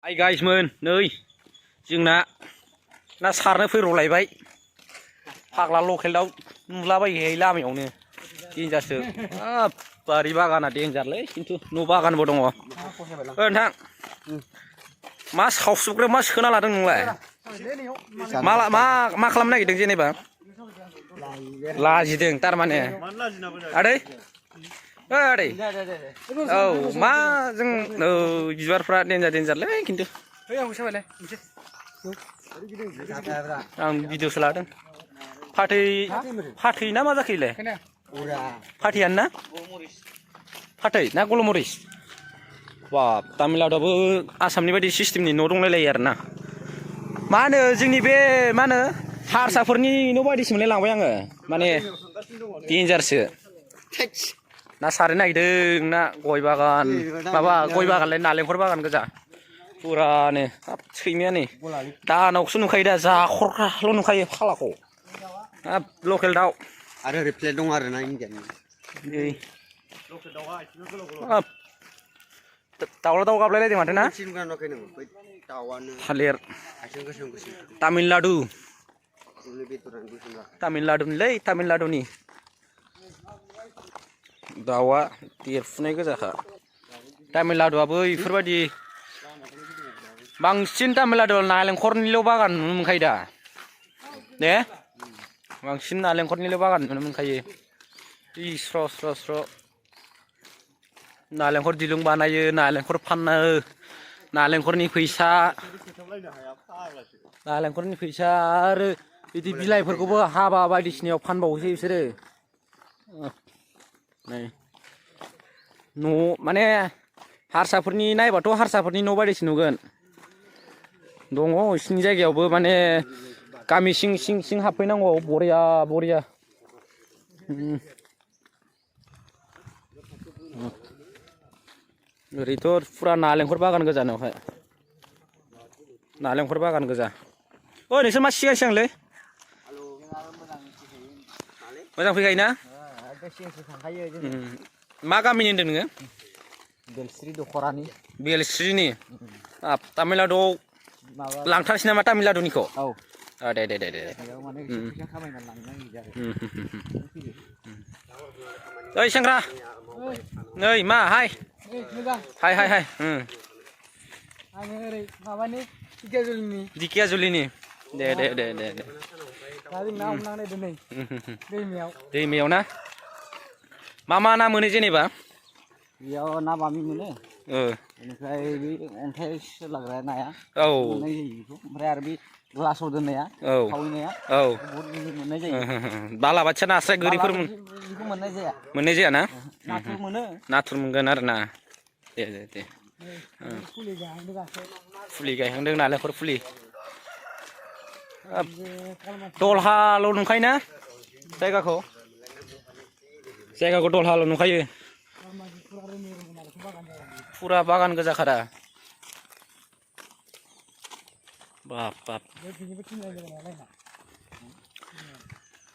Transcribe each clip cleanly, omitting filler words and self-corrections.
ไอ้ไกส์मोन नै जोंना ना सारनो फैब्रबलायबाय फाग्ला लकेल दाउ नुलाबायहै लामायावनो देन्जारसो बारि बागाना देन्जारलै खिन्थु न' बागानबो दङ नोंथां मा सावसुबग्रो मा सोना लादों नोंलाय मा खालामनो नागिरदों जेनेबा लाजिदों थारमाने आदै आदै औ मा जों बिबारफ्रा देन्जारलै खिन्थु आं भिडिअसो लादों फाथै ना मा जाखोलाय फाथैयानो ना फाथै ना गलमरिस बाब तामिलनाडुआबो आसामनि बायदि सिस्टेमनि न' दंलायलायो आरोना मा होनो जोंनि बे मा होनो हारसाफोरनि न' बायदिसो मोनलायलांबाय आङो माने देन्जारसो ना सारनो नागिरदों ना गय बागान माबा गय बागानलाय नालेंखर बागान गोजा फुरानो हाब सैमाया नै दानावसो नुखायो दा जाखरल' नुखायो फालाखौ हाब लकेल दाउ आरो ओरै प्लेट दं आरो ना इण्डियानि हाब दाउला दाउ गाबलायलायदों माथो ना थालिर तामिलनाडुनिलै तामिलनाडुनि दाउआ देरफुनाय गोजाखा तामिलनाडुआबो बेफोरबायदि बांसिन तामिलनाडुआव नालेंखरनिल' बागान नुनो मोनखायो दा ने बांसिन नालेंखरनिल' बागान नुनो मोनखायो स्र' स्र' स्र' नालेंखर दिरुं बानायो नालेंखर फानो नालेंखरनि फैसा आरो बिदि बिलाइफोरखौबो हाबा बायदिसिनायाव फानबावोसै बिसोरो नै न' माने हारसाफोरनि नायबाथ' हारसाफोरनि न' बायदिसो नुगोन दङ बिसिनि जायगायावबो माने गामि सिं सिं सिं हाबफैनांगौ बरिया ओरैथ' फुरा नालेंखर बागान गोजा नावहाय नालेंखर बागान गोजा नोंसोर मा सिगांलै मोजां फैखायो ना मा गामिनि होनदों नोङो बेलस्रिनि तामिलनाडुआव लांथारसै नामा तामिलनाडुनिखौ दे ओइ सेंग्रा नै मा हाय दिकियाजुलिनि दे दैमायाव ना मा ना मोनो जेनेबा बेयाव ना बामि मोनो बेनिफ्राय बे अन्थाइ सोलाग्रा नाया मोननाय जायो बेखौ ओमफ्राय आरो बे ग्लासाव दोननाया खावैनाया मोननाय जायो बालाबाथिया नास्राय गोरिफोर मोननाय जाया ना नाथुर मोनगोन आरो ना दे फुलि गायहांदों नालेंखर फुलि दलहाल' नुखायो ना जायगाखौ दलहाल' नुखायो फुरा बागान गोजाखादा बाब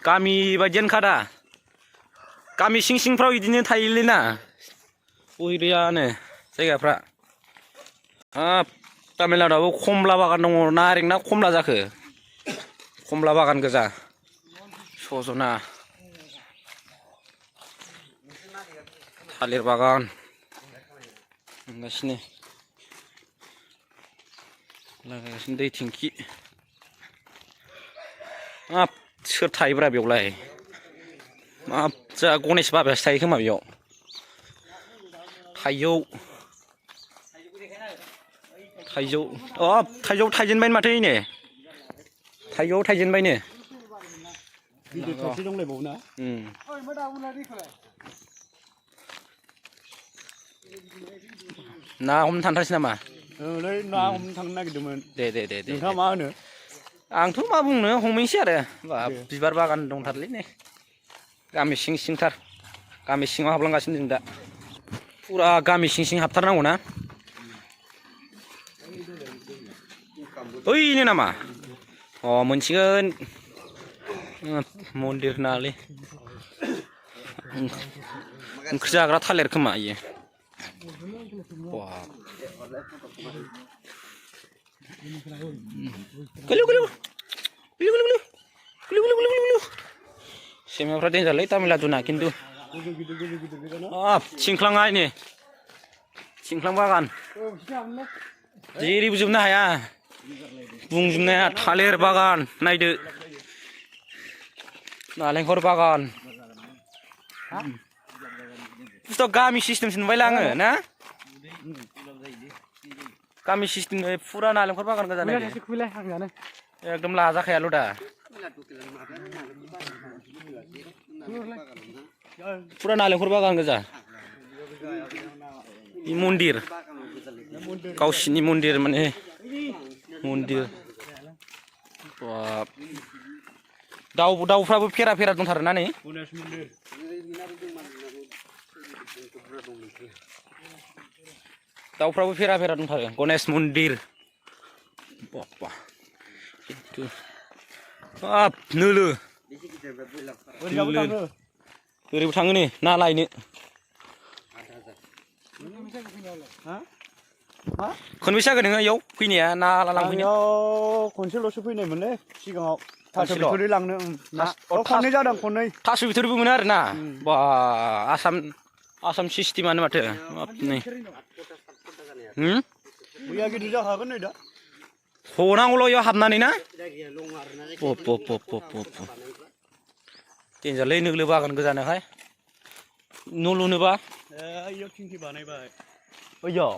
गामि बायदियानोखादा गामि सिं सिंफ्राव बिदिनो थायोलै ना बरियानो जायगाफ्रा हाब तामिलनाडुआवबो खमला बागान दङ नारें ना खमला जाखो खमला बागान गोजा सजना थालिर बागान लागासिनो दै थिंखि हाब सोर थायोब्रा बेयावलाय जोंहा गणेश बाबायासो थायो खोमा बेयाव थाइजौ थाइजेनबाय माथो नै थाइजौआव थाइजेनबायनो ना हमनो थांथारसै नामा ना हमनो थांनो नागिरदोंमोन दे नोंथाङा मा होनो आंथ' मा बुंनो हमहैनोसै आरो बिबार बागान दंथारलै नै गामि सिं सिंथार गामि सिङाव हाबलांगासिनो जों दा फुरा गामि सिं सिं हाबथारनांगौ ना ओइनो नामा मोनसिगोन मन्दिर नालै ओंख्रि जाग्रा थालिर खोमा इयो सेमाफ्रा देन्जारलै तामिलनाडुना खिन्थु थिंख्लाङा नै थिंख्लां बागान जेरैबो जोबनो हाया बुंजोबनो हाया थालिर बागान नायदो नालेंखर बागान बुस्थुआ गामि सिस्टेमसो नुबायलै आङो ना गामि सिस्टेम फुरा नालेंखर बागान गोजा एकदम लाजाखायाल' दा फुरा नालेंखर बागान गोजा मन्दिर गावसिनि मन्दिर माने मन्दिर दाउफ्राबो फेरा फेरा दंथारो ना नै दाउफ्राबो फेरा फेरा दंथारो गणेश मन्दिर बाप्पा हाब नोलो ओरैबो थाङो नै ना लायनो खनबेसे जागोन नोङो इयाव फैनाया ना लांफैनाया खनसेल'सो फैनायमोनलै सिगाङाव थास' बिथुरि लांनो खननै जादों खननै थास' बिथुरिबो मोनो आरो ना बा आसाम सिस्टेमानो माथो नै मैया गिदिर जाखागोन नै दा हनांगौल' इयाव हाबनानै ना देन्जारलै नोलो बागान गोजानोहाय न' लुनोबा इयाव थिंखि बानायबाय ओइयाव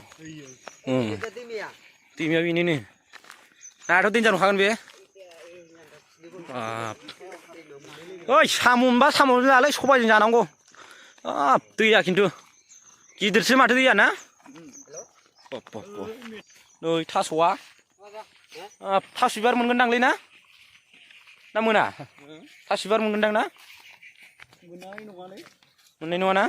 दैमाया बेनिनो नायाथ' देन्जार नंखागोन बे ओइ साम' मोनबा साम'जों जालाय सबायजों जानांगौ दैया खिन्थु गिदिरसो माथो दैया ना नै थास'आ थास' बिबार मोनगोनदांलै ना मोना थास' बिबार मोनगोनदां ना मोननाय नङा ना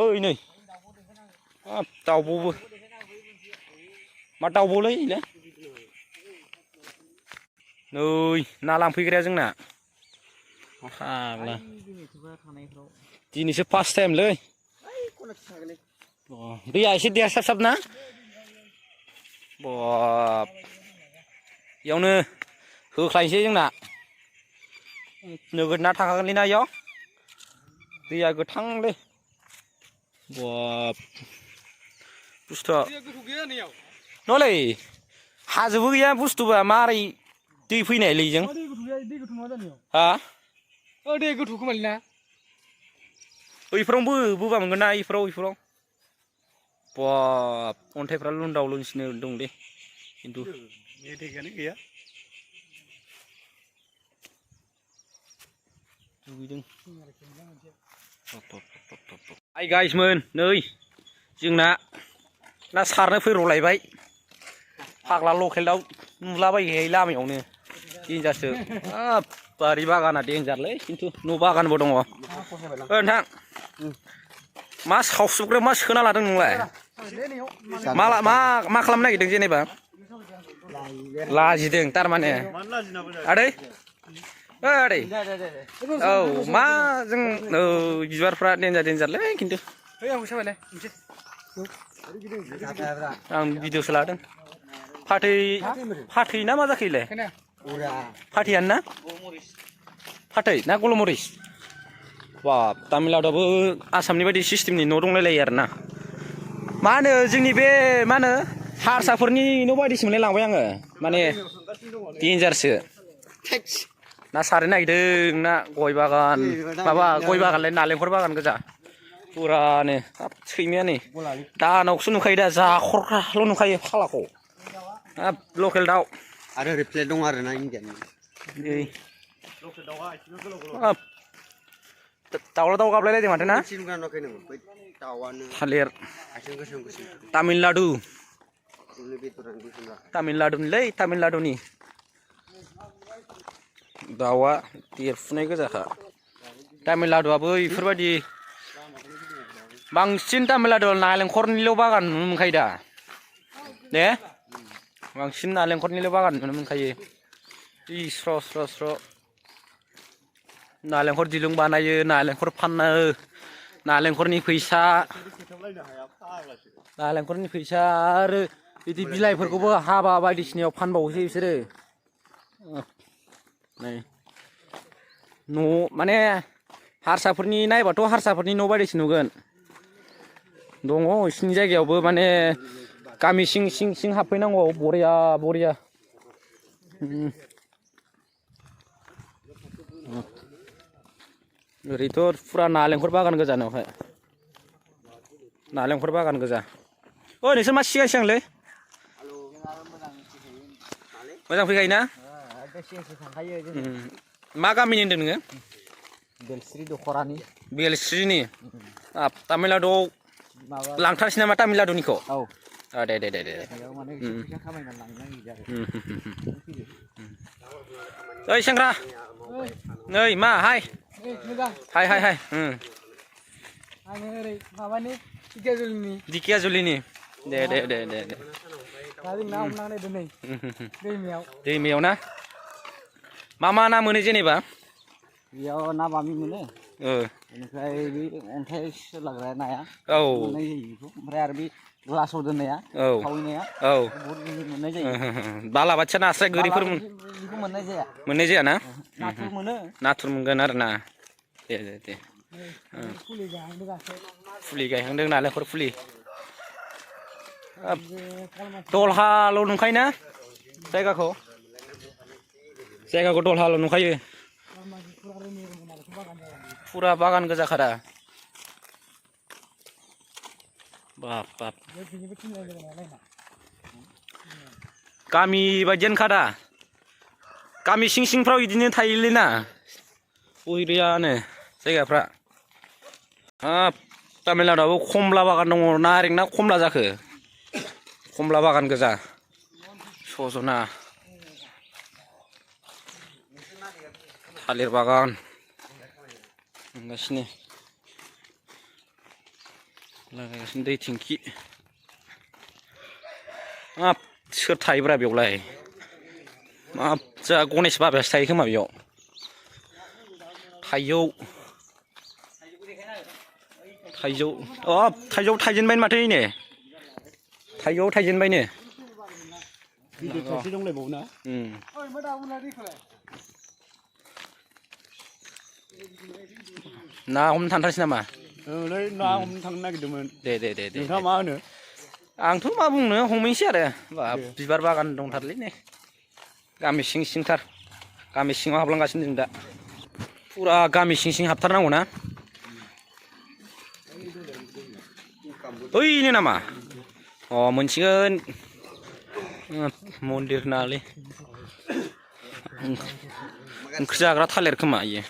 ओइ नै दाउब'बो मा दाउब'लै नै ना लांफैग्राया जोंना फाग्ला दिनैसो फार्स्ट टाइमलै दैया एसे देरसाबसाब ना बाब इयावनो होख्लायनोसै जोंना नोगोद ना थाखागोनलै ना इयाव दैया गोथांलै बाब बुस्थुआ न'लै हाजोबो गैया बुस्थुबा मारै दै फैनायलै जों हा दै गोथौ खोमालै ना बैफोरावबो बोबा मोनगोन ना इफोराव बाब अन्थाइफ्रा लुनदाव लुनसिनो दंलै खिन्थु गैया दुगैदों हाय गाइसमोन नै जोंना ना सारनो फैब्रबलायबाय फाग्ला लकेल दाउ नुलाबायहै लामायावनो देन्जारसो बारि बागाना देन्जारलै खिन्थु न' बागानबो दङ नोंथां मा सावसुबग्रा मा सोना लादों नोंलाय मा खालामनो नागिरदों जेनेबा लाजिदों थारमाने आदै आदै औ मा जों बिबारफ्रा देन्जारलै खिन्थु आं भिडिअसो लादों फाथै ना मा जाखोलाय फाथैयानो ना फाथै ना गलमरिस बाब तामिलनाडुआबो आसामनि बायदि सिस्टेमनि न' दंलायलायो आरो ना मा होनो जोंनि बे मा होनो हारसाफोरनि न' बायदिसो मोनलाय लांबाय आङो माने देन्जारसो ना सारनो नागिरदों ना गय बागान माबा गय बागानलाय नालेंखर बागान गोजा फुरानो हाब सैमाया नै दानावसो नुखायो दा जाखरल' नुखायो फाग्लाखौ हाब लकेल दाउ आरो ओरै प्लेट दं आरो ना इण्डियानि दाउला दाउ गाबलायलायदों माथो ना थालिर तामिलनाडुनिलै तामिलनाडुनि दाउआ देरफुनाय गोजाखा तामिलनाडुआबो बेफोरबायदि बांसिन तामिलनाडुआव नालेंखरनिल' बागान नुनो मोनखायो दा दे बांसिन नालेंखरनिल' बागान नुनो मोनखायो स्र' नालेंखर दिरुं बानायो नालेंखर फानो नालेंखरनि फैसा नालेंखरनि फैसा आरो बिदि बिलाइफोरखौबो हाबा बायदिसिनायाव फानबावोसो बिसोरो नै न' माने हारसाफोरनि नायबाथ' हारसाफोरनि न' बायदिसो नुगोन दङ बिसिनि जायगायावबो माने गामि सिं सिं सिं हाबफैनांगौ बरिया बरिया ओरैथ' फुरा नालेंखर बागान गोजा न'हाय नालेंखर बागान गोजा ओ नोंसोर मा सिगां सिगांलै मोजां फैखायोना मा गामिनि होनदों नोङो बेलस्रि दख'रानि बेलस्रिनि तामिलनाडुआव लांथारसै नामा तामिलनाडुनिखौ औ दे दे दे दे ओइ सेंग्रा नै मा हाय हाय हाय हाय आङो ओरै माबानि दिकियाजुलिनि दे दे दे दे दे ना हमनानै दोनै दैमायाव ना मा ना मोनो जेनेबा बेयाव ना बामि मोनो बेनिफ्राय बे अन्थाइ सोलाग्रा नाया औ मोननाय जायो बेखौ ओमफ्राय आरो बे ग्लासाव दोननाया खावैनाया औ बहुद मोननाय जायो बालाबाथिया नास्राय गोरिफोर बेखौ मोननाय जाया ना नाथुर मोनो नाथुर मोनगोन आरो ना दे दे दे फुलि गायहांदों नालेंखर फुलि दलहाल' नुखायोना जायगाखौ दलहाल' नुखायो फुरा बागान गोजाखादा बाप बाप गामि बायदियानोखादा गामि सिं सिंफ्राव बिदिनो थायोलै ना बरियानो जायगाफ्रा हाब तामिलनाडुआवबो खमला बागान दङ नारें ना खमला जाखो खमला बागान गोजा सजना थालिर बागान गासिनो लागायगासिनो दै थिंखि हाब सोर थायोब्रा बेयावलाय हाब जा गणेश बाबायासो थायो खोमा बेयाव थाइजौ थाइजेनबाय माथो नै थाइजौ थाइजेनबायनो गिदिर थाइसे दंलायबावो ना ना हमनो थांथारसै नामा ना हमनो थांनो नागिरदोंमोन दे दे दे दे नोंथाङा मा होनो आंथ' मा बुंनो हमहैसै आरो बिबार बागान दंथारलै नै गामि सिं सिंथार गामि सिङाव हाबलांगासिनो जों दा फुरा गामि सिं सिं हाबथारनांगौ ना ओइनो नामा मोनसिगोन मन्दिर नालै ओंख्रि जाग्रा थालिर खोमा इयो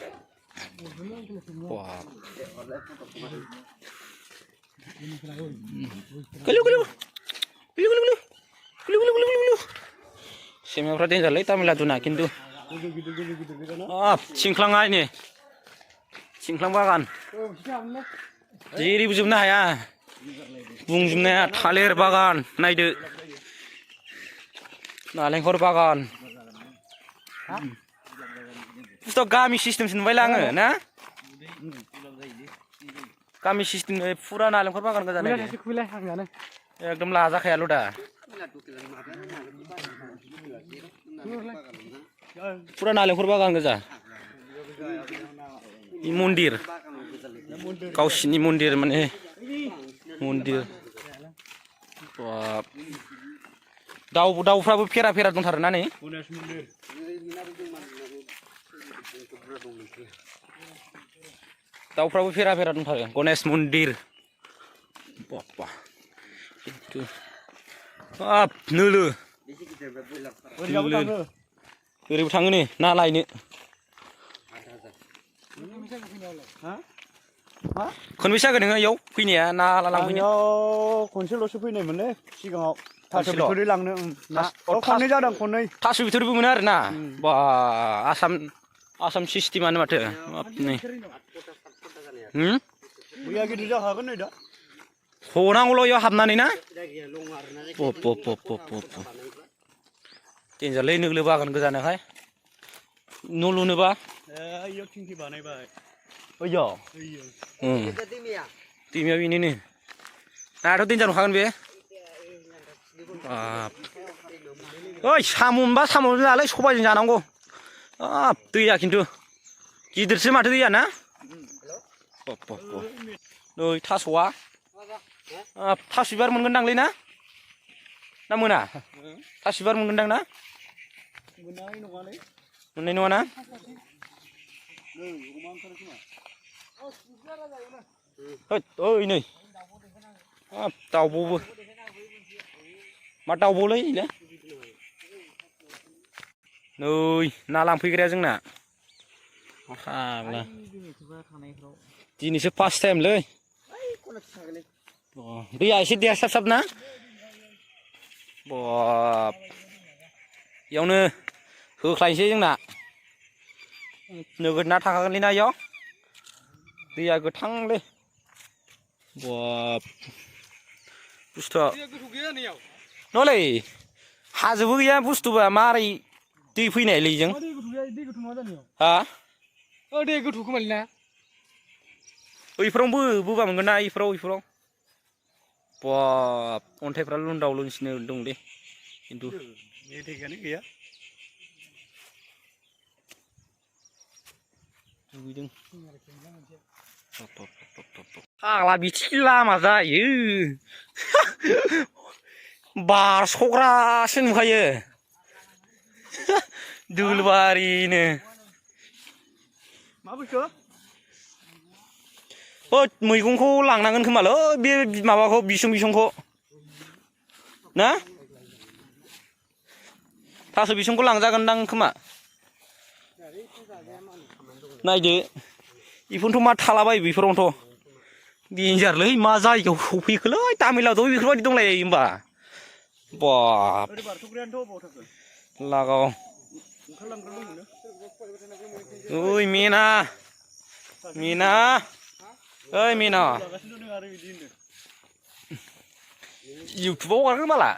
सेमाफ्रा देन्जारलै तामिलनाडुना खिन्थु थिंख्लाङा नै थिंख्लां बागान जेरैबो जोबनो हाया बुंजोबनाया थालिर बागान नायदो नालेंखर बागान गामि सिस्टेमसो नुबायला आङो ना गामि सिस्टेम फुरा नालेंखर बागान गोजा एकदम लाजाखायाल' दा फुरा नालेंखर बागान गोजा मन्दिर गावसिनि मन्दिर माने मन्दिर दाउफ्राबो फेरा फेरा दंथारो ना नै दाउफ्राबो फेरा फेरा दंथारो गणेश मन्दिर हाब नोलो ओरैबो थाङो नै ना लायनो खनबेसे जागोन नोङो इयाव फैनाया ना लांफैनाया खनसेल'सो फैनायमोनलै सिगाङाव थास' बिथुरि लांनो खननै जादों खननै थास' बिथुरिबो मोनो आरो ना बा आसाम सिस्टेमानो माथो नै गैया गिदिर जाखागोन नै दा हनांगौल' इयाव हाबनानै ना देन्जारलै नोलो बागान गोजानोहाय न' लुनोबा इयाव थिंखि बानायबाय दैमाया बेनिनो नायाथ' देन्जार नंखागोन बे ओइ साम' मोनबा साम'जों जालाय सबायजों जानांगौ दैया खिन्थु गिदिरसो माथो दैया ना नै थास'आ थास' बिबार मोनगोनदांलै ना मोना थास' बिबार मोनगोनदां ना मोननाय नङा ना ओइ नै दाउब'बो मा दाउब'लै नै ना लांफैग्राया जोंना फाग्ला दिनैसो फार्स्ट टाइमलै दैया एसे देरसाबसाब ना बाब इयावनो होख्लायनोसै जोंना नोगोद ना थाखागोनलै ना इयाव दैया गोथांलै बाब बुस्थुआ न'लै हाजोबो गैया बुस्थुबा मारै दै फैनायलै जों हा दै गोथौ खोमालै ना बैफोरावबो बोबा मोनगोन ना इफोराव बाब अन्थाइफ्रा लुनदाव लुनसिनो दंलै खिन्थु मेथाइआनो गैया दुगैदों फाग्ला बिथिं लामा जायो बारस'ग्रासो नुखायो दोलबारिनो मा बुस्थु मैगंखौ लांनांगोन खोमालै बे माबाखौ बिसंखौ ना थास' बिसंखौ लांजागोनदां खोमा नायदो बेफोरनोथ' मा थालाबायो बेफोरावनोथ' देन्जारलै मा जायगायाव सफैखोलै तामिलनाडुआव बेफोरबायददि दंलायो होमबा बाब लागाव ओइ मेना ओइ मेना इउटुबाव हगारगोन माला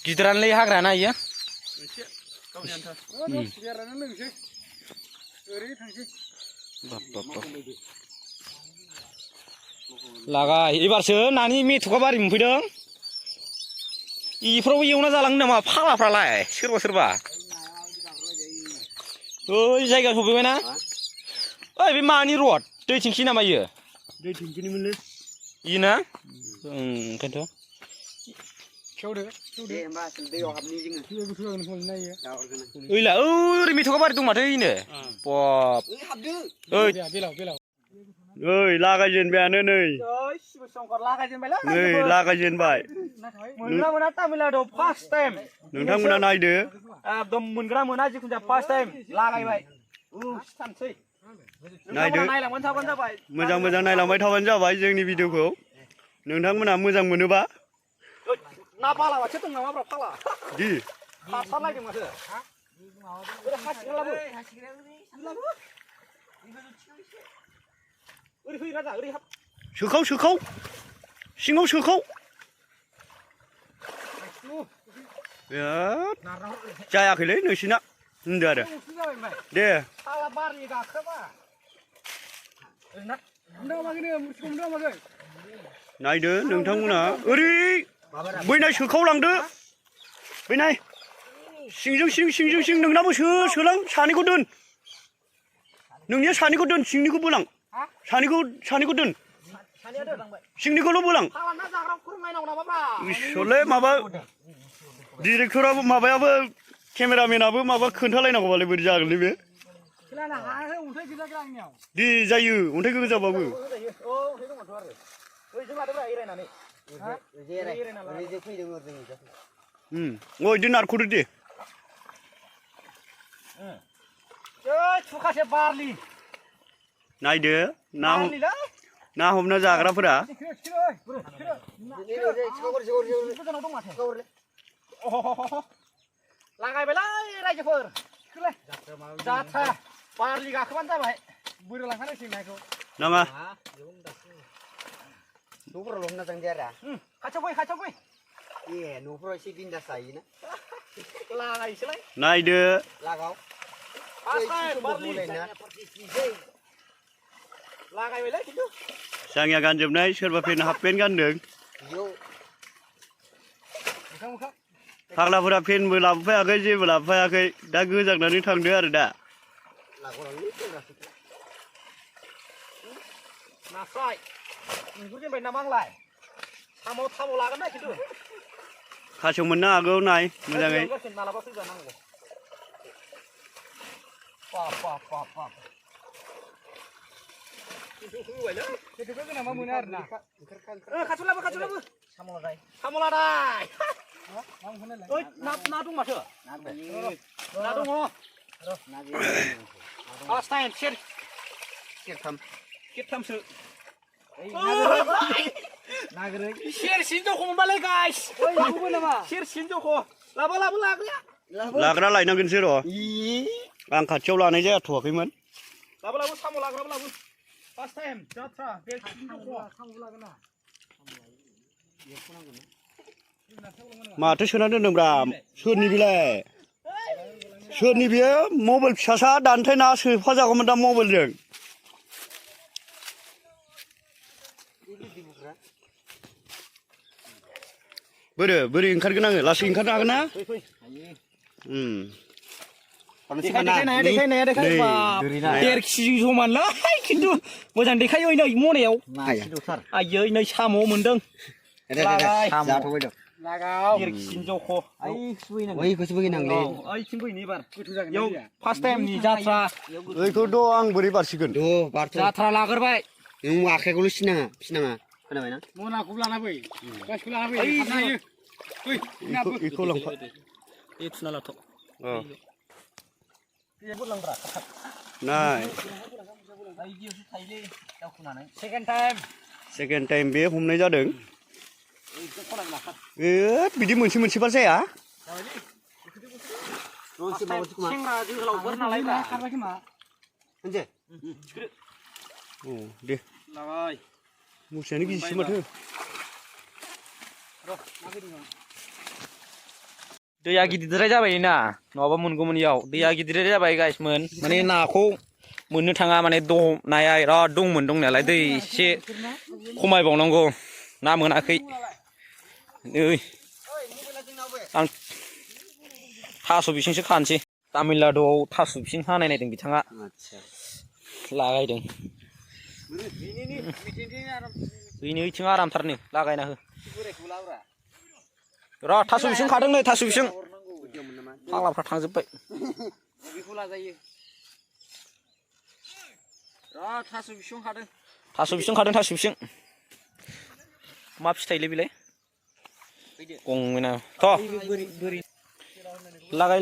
गिदिरानोलै हाग्राना इयो लागाय एबारसो नानि मेथ'खा बारि मोनफैदों इफोरावबो एवना जालाङो नामा फाग्लाफ्रालाय सोरबा ओइ जायगा सफैबायना ओइ बे मानि रड दै थिंखि नामा इयो दै थिंखिनिमोनलै इयो ना ओंखायनोथ' ओइला ओरै मेथ'खा बारि दं माथो इनो बाब ओइ लागायजेनबायानो नै लागायजेनबाय मोना तामिलनाडुआव फार्स्ट टाइम नोंथांमोना नायदो एकदम मोनग्रा मोना जिखुनु जाया फार्स्ट टाइम लागायबाय नायदो मोजां नायलांबाय थाबानो जाबाय जोंनि भिडिअखौ नोंथांमोना मोजां मोनोबा ना बालाबाथिया दं नामा फाग्ला दि हासारलायदों माथो सोखाव सिङाव सोखाव जायाखैलै नोंसिना होनदो आरो दे नायदो नोंथांमोना ओरै बैनाय सोखावलांदो बैनाय सिंजों सिं नोंनाबो सोलां सानैखौ दोन नोंनिया सानैखौ दोन सिंनिखौ बोलां सानैखौ दोन सिंनिखौल' बोलां इसोरलै माबा डिरेक्टराबो माबायाबो केमेरामेनाबो माबा खोन्थालायनांगौबालाय बोरै जागोनलै बे दे जायो अन्थाइ गोजाबाबो बिदि नारख'दो दे नायदो ना हमना जाग्राफोरा लागायबायलै रायजोफोर जाथ्रा बारलि गाखोबानो जाबाय बोरो लांखानांसिगोन नायखौ नामा न'फोराव हमना थांदे आरो खाथियाव फै न'फोराव एसे बिन्दास जायोना लागायसैलाय नायदो लागाव लागायबायलै खिन्थु सांगिया गानजोबनाय सोरबा फेन हाफ पेन्ट गानदों फाग्लाफोरा फेनबो लाबोफायाखै जेबो लाबोफायाखै दा गोजांनानै थांदो आरो दा नास्राय नोंखौ जेनबाय नामा आंलाय साम' लागोन ना खिन्थु खासेव मोननो हागौ नाय मोजाङै मालाबा फैबा नांगौ बाब खाथियाव साम'लादाय ना दं माथो ना दङ फार्स्ट टाइम सेरथामसो सेरसिन जख' मोनबालाय गाइस सेरसिन जख' लाबो लाग्रा लायनांगोनसो र' आं खाथियाव लानाय जाथ'वाखैमोन लाबो साम' लाग्राबो लाबो फार्स्ट टाइम जात्रा सेरसिन जख' माथो सोना दोनदोंब्रा सोरनि बिलाय सोरनि बियो मबाइल फिसासा दानथाय ना सोफाजागौमोन दा मबाइलजों बोरै ओंखारगोन आङो लासै ओंखारनो हागोन ना देर केजि जमानलै खिन्थु मोजां देखायो नै मनायाव आयै नै साम' मोनदों देर केजि जख' फार्स्ट टाइमनि जात्रा ओइखौथ' आं बोरै बारसिगोन जात्रा लाग्रोबाय नों आखाइखौल' फिनाङा खोनाबायना मनाखौ लाना फै गासिखौ लाना फै बेखौ लांफा थुना लाथ' नाय सेकेन्ड टाइम बे हमनाय जादों बिदि मोनसे जाया सेंग्रा जोहोलावफोर नालाय खारबाय खोमा दे मुसायानो गिदिरसो माथो दैया गिदिरद्राय जाबाय ना नङाबा मोनगौमोन इयाव दैया गिदिरद्राय जाबाय गाइसमोन माने नाखौ मोननो थाङा माने नाया बिराद दंमोन दंनायालाय दै एसे खमायबावनांगौ ना मोनाखै नै आं थास' बिसंसो खानोसै तामिलनाडुआव थास' बिसं हानाय नायदों बिथाङा लागायदों बेनो इथिं आरामथारनो लागायना हो र' थास' बिसं खादों नै थास' बिसं फाग्लाफ्रा थांजोब्बाय थास' बिसं खादों मा फिथाइलै बेलाय गंना थ' लागाय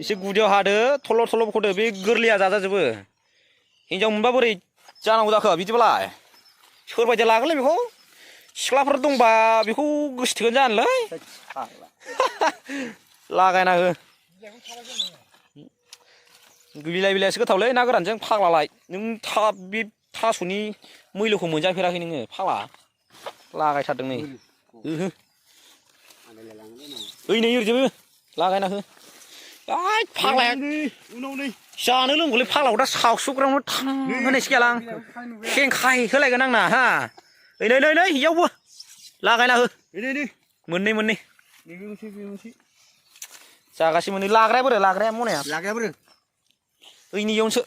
एसे गुदियाव हादो थल' बख'दो बे गोरलैया जाजाजोबो हिनजाव मोनबा बोरै जानांगौ जाखो बिदिबालाय सोरबायदि लागोनलै बेखौ सिख्लाफोर दंबा बेखौ गोसोथोगोन जानोलै लागायना हो बिलाइसो गोथावलै ना गोरानजों फाग्लालाय नों बे थास'नि मैल'खौ मोनजाफेराखै नोङो फाग्ला लागायथारदों नै नै ओरैजोबो लागायना हो फाग्लाया जानो लोंगौलै फाग्लाखौ दा सावसुग्रावनो थां होनायसो गैयालां खेंखाय होलायगोन आंना हा नै इयावबो लागायना हो मोननै जागासिनो मोननै लाग्राया बोरो मनाया ओइनि इयावनोसो